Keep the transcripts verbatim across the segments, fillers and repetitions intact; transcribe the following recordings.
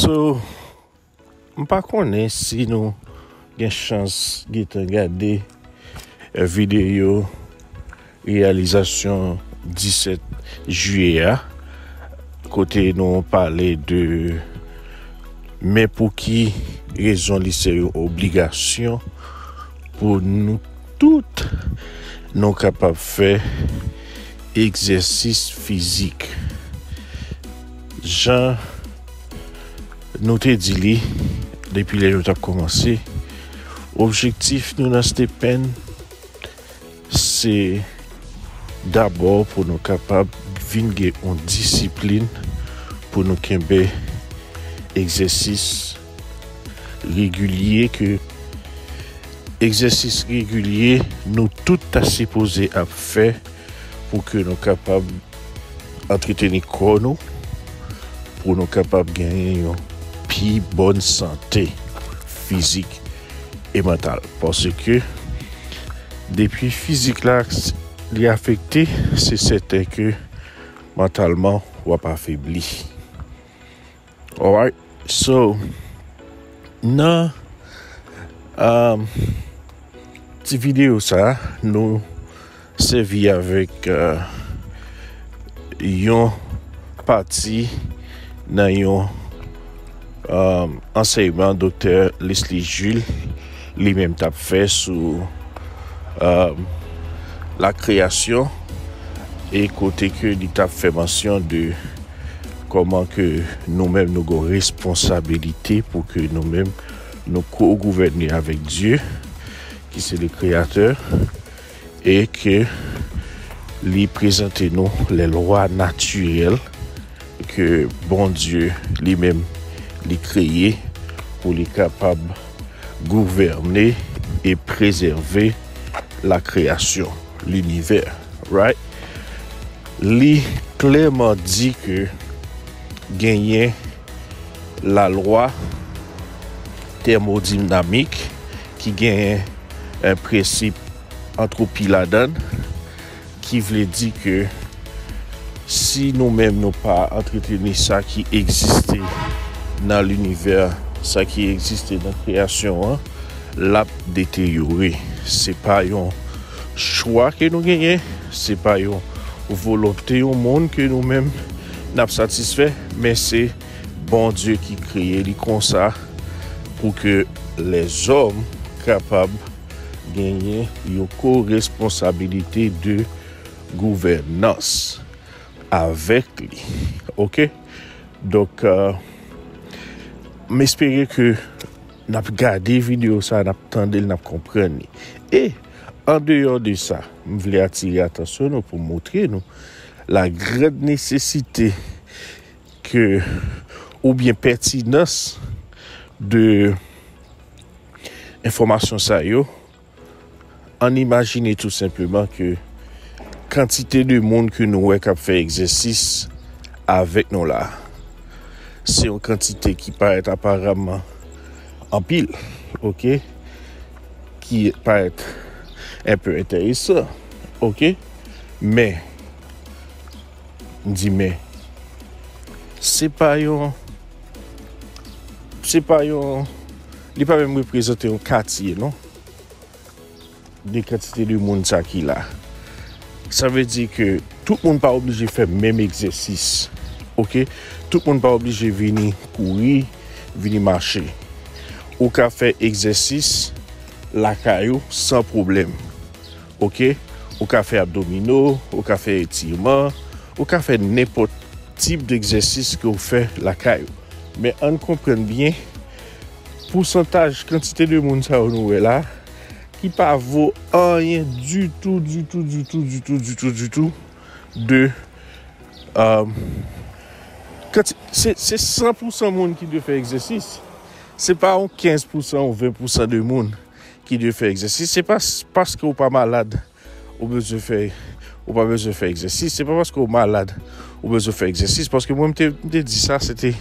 So, m pa konnen si nou gen chans gentan gade, eh, videyo reyalizasyon disèt jiyè a, kote nou pale de men pou ki rezon li se yon obligasyon pou nou tout nou kapab fè egzèsis fizik. Jan nou te di li depi lè nou t ap kòmanse, objektif nou nan Stay Pen se dabò pou nou kapab vin gen yon disiplin pou nou kenbe egzèsis regilye ke egzèsis regilye nou tout ta sipoze ap fè pou ke nou kapab antreteni kò nou, pou nou kapab genyen yon pi bòn sante fizik e mantal. Paske depi fizik la li afekte, se sèten ke mantalman w ap afebli. Alright. So, nan, um, ti videyo sa, nou sèvi avèk, uh, yon pati nan yon, um, ansèyman Doktè Leslie Jules li menm t ap fè sou, um, la kreyasyon, e kote ke li t ap fè mansyon de kòman ke nou menm nou gen responsabilite pou ke nou menm nou ko-gouvène avèk Dye, ki se le Kreyatè, e ke li prezante nou lè lwa natirèl ke Bondye li menm li kreye pou li kapab gouvène e prezève la kreyasyon, linivè, right? Li klèman di ke genyen lalwa tèmodinamik ki genyen yon prensip antwopi ladan l, ki vle di ke si nou menm nou pa antreteni sa ki egziste nan linivè, sa ki egziste nan kreyasyon an, l ap deteryore. Se pa yon chwa ke nou genyen, se pa yon volonte yon moun ke nou menm n ap satisfè, men se Bondye ki kreye li konsa pou ke lèzòm kapab genyen yon koresponsabilite de gouvènans avèk li. Oke? Donk, euh, m espere ke n ap gade videyo sa, n ap tande l, n ap konprann li. E, andeyò de sa, m vle atire atansyon nou pou montre nou la grande nécessité ke, oubyen pètinans de enfòmasyon sa yo, ann imajine tou senpleman ke kantite de moun ke nou wè k ap fè egzèsis avèk nou la, se yon kantite ki parèt aparaman anpil, oke, ki parèt enpe enteresan, oke, men, m di men, se pa yon, se pa yon, li pa menm reprezante yon katye, non, de kantite de moun sa ki la. Sa vle di ke tout moun pa oblije fè menm egzèsis. Oke? Tout moun pa oblije vini kouri, vini mache. Ou ka fè egzèsis lakay ou san pwoblèm. Oke? Ou ka fè abdomino, ou ka fè etireman, ou ka fè nenpòt tip d'egzèsis ke w fè lakay ou. Men ann konprann byen, pousantaj, kantite de moun sa yo nou wè la, ki pa vo anyen ditou, ditou, ditou, ditou, ditou, ditou, de, euh, kanti-, se, se san pousan moun ki dwe fè egzèsis. Se pa yon kenz pousan ou ven pousan de moun ki dwe fè egzèsis. Se pa s-, paske ou pa malad ou bezwen fè, ou pa bezwen fè egzèsis. Se pa paske ou malad ou bezwen fè egzèsis. Paske mwen, m te, m te di sa, se te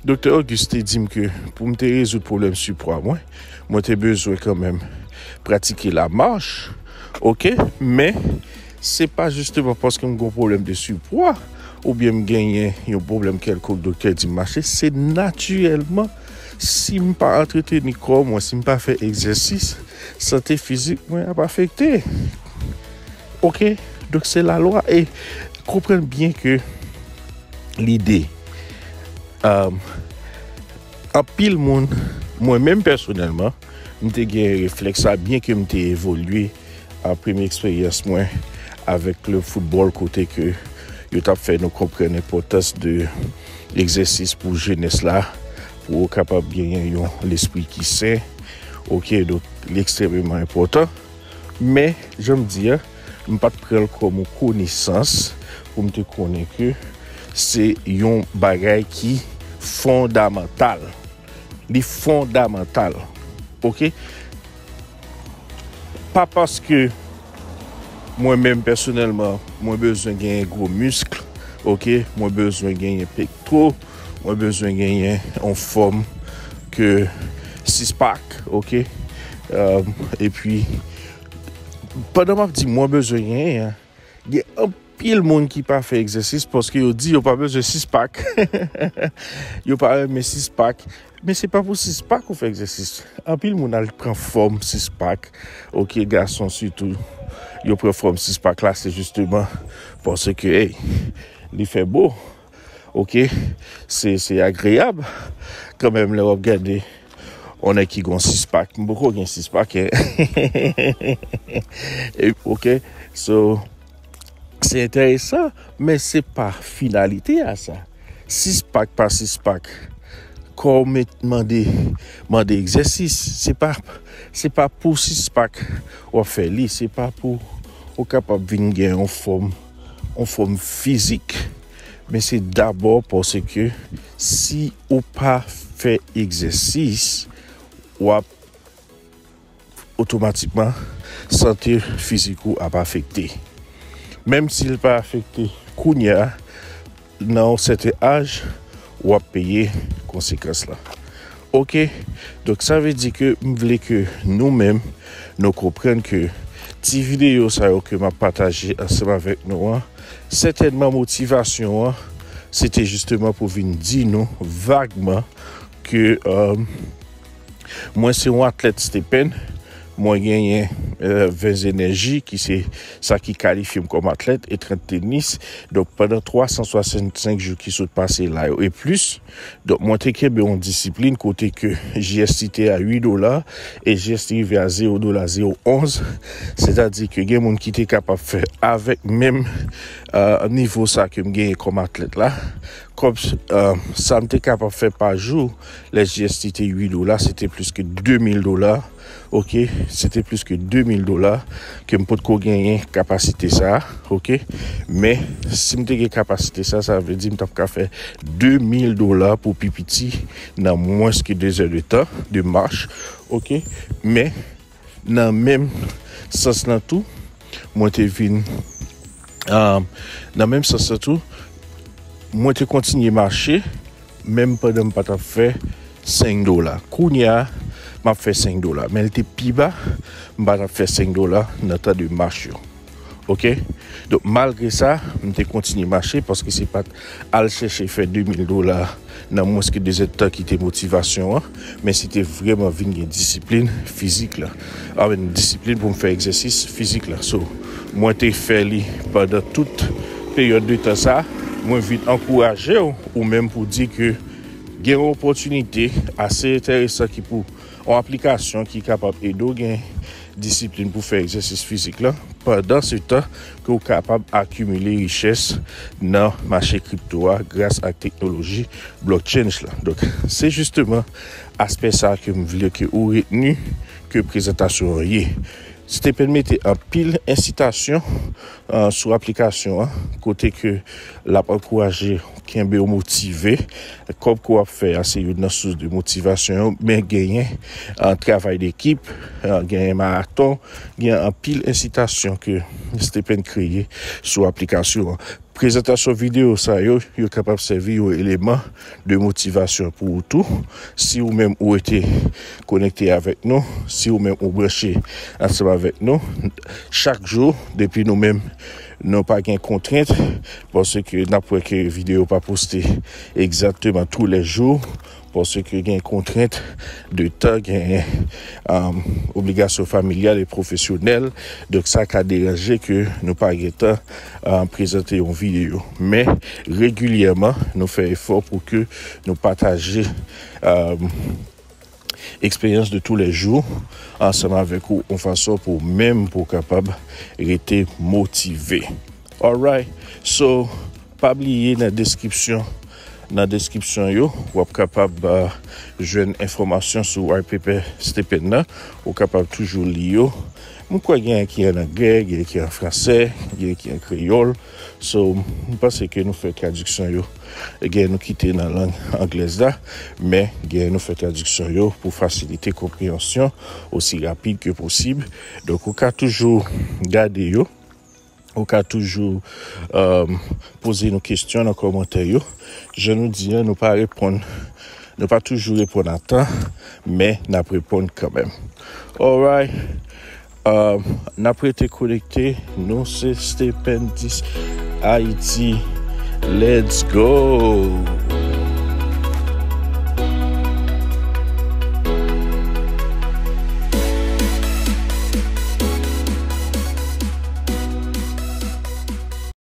Doktè Auguste te di m ke pou m te rezoud pwoblèm sipwa mwen, mwen te bezwen kanmenm pratike lamach, oke? Men, se pa jisteman paske m gen yon pwoblèm de sipwa oubyen m genyen yon pwoblèm kèlkonk, doktè di m mache, se natirèlman, si m pa antreteni kò mwen, si m pa fè egzèsis, sante fizik mwen ap afekte. Oke? Donk, se lalwa. E konprann byen ke lide, um, anpil moun, mwen menm pèsonèlman, m te gen reflèks sa, byen ke m te evolye a premye eksperyans mwen avèk klèb foutbòl kote ke yo t ap fè nou konprann enpòtans de egzèsis pou jenès la, pou yo kapab genyen yon lespri ki sen. Oke, donk, li ekstrèmeman enpòtan. Men, jan m di a, m pa t pran l kòm yon konesans pou m te konnen ke se yon bagay ki fondamantal. Li fondamantal. Oke? Pa paske mwen menm pèsonèlman, mwen bezwen genyen gwo misk, oke? Mwen bezwen genyen pektwo, mwen bezwen genyen yon fòm ke six pack, oke? Um, epi, pandan m ap di mwen bezwen genyen an, gen anpil moun ki pa fè egzèsis paske yo di yo pa bezwen six pack. Yo pa renmen six pack. Men se pa pou six pack ou fè egzèsis. Anpil moun al pran fòm six pack. Oke, gason sitou, yo pran fòm six pack la, se jisteman paske, hey, li fè bo. Oke? Se, se agreyab kanmenm lè w ap gade yon nèg ki gon six pack. M poko gen six pack, en. E, oke? So, se enteresan, men se pa finalite a sa. Six pack pa six pack. Kò w met mande, mande egzèsis. Se pa, se pa pou six pack w ap fè li. Se pa pou ou kapab vin gen yon fòm, yon fòm fizik. Men se dabò paske si ou pa fè egzèsis, w ap otomatikman sante fizik ou ap afekte. Menm si l pa afekte kounye a, nan yon sèten aj, w ap peye konsekans lan. Oke? Donk, sa vle di ke m vle ke nou menm, nou konprann ke ti videyo sa yo ke m ap pataje ansanm avèk nou an, sètènman motivasyon an, se te jisteman pou vin di nou vagman ke, um, mwen se yon atlèt Stephen, mwen genyen, euh, ven enèji, ki se sa ki kalifye m kòm atlèt, e trant tenis. Donk, pandan twa san swasannsenk jou ki sot pase la yo, e plis, donk, mwen te kenbe yon disiplin kote ke J S T te a uit dola, e J S T rive a zewo dola zewo onz. Sètadi ke gen moun ki te kapab fè avèk menm, euh, nivo sa ke m genyen kòm atlèt la. Kòb, euh, sa m te kapab fè pa jou, lè J S T te uit dola, se te plis ke de mil dola. Oke? Se te plis ke de mil dola ke m potko genyen kapasite sa a. Oke? Men, si m te gen kapasite sa, sa vle di m t ap ka fè de mil dola pou pi piti nan mwens ke de zè de tan de mach. Oke? Men, nan menm sans lan tou, mwen te vin, ah, nan menm sans lan tou, mwen te kontinye mache, menm pandan m pa t ap fè senk dola. Kounye a, m ap fè senk dola. Men l te pi ba, m pa t ap fè senk dola nan tan de mach yo. Oke? Donk, malgre sa, m te kontinye mache paske se pa t al chèche fè de mil dola nan mwens ke de zè de tan ki te motivasyon an, men se te vrèman vin gen disiplin fizik la. Amen, disiplin pou m fè egzèsis fizik la. So, mwen te fè li pandan tout peryòd de tan sa. Mwen vin ankouraje w, ou menm pou di ke gen yon opòtinite ase enteresan ki pou, yon aplikasyon ki kapab ede w gen disiplin pou fè egzèsis fizik la, pandan se tan ke w kapab akimile richès nan mache kripto a gras ak teknoloji blockchain la. Donk, se jisteman aspè sa a ke m vle ke ou retni ke prezantasyon an ye. Stephen mete anpil ensitasyon, ah, sou aplikasyon an, kote ke l ap ankouraje w, kenbe w motive. Kòb ke w ap fè a, se youn nan sous de motivasyon yo, men genyen, ah, travay dekip, ah, genyen maraton, gen anpil ensitasyon ke Stephen kreye sou aplikasyon an. Prezantasyon videyo sa yo, yo kapab sèvi yon eleman de motivasyon pou ou tou. Si ou menm ou rete konekte avèk nou, si ou menm ou branche ansanm avèk nou, chak jou, depi nou menm, Nou pa gen kontrent, paske n ap wè ke videyo pa poste egzakteman tou lè jou, paske gen kontrent de tan, gen um, obligasyon familyal e pwofesyonèl. Donk, sa ka deranje ke nou pa gen tan uh, prezante yon videyo. Men, regilyèman, nou fè efò pou ke nou pataje um, eksperyans de tou lè jou ansanm avèk ou, yon fason pou menm pou w kapab rete motive. Alright, so pa bliye nan deskripsyon nan deskripsyon yo, w ap kapab uh, jwenn enfòmasyon sou white paper stipend nan. Ou kapab toujou li yo. M kwè gen ki an anglè, gen ki an fransè, gen ki an kreyòl. So, m panse ke nou fè tradiksyon yo. Gen nou kite nan lang anglèz la, men gen nou fè tradiksyon yo pou fasilite konpreyansyon osi rapid ke posib. Donk, ou ka toujou gade yo. Ou ka toujou um, poze nou kesyon nan kòmantè yo. Jan nou di an, nou pa reponn, nou pa toujou reponn a tan, men n ap reponn kanmenm. Alright. Um, n ap rete konekte. Nou se Stependis Haiti. Let's go!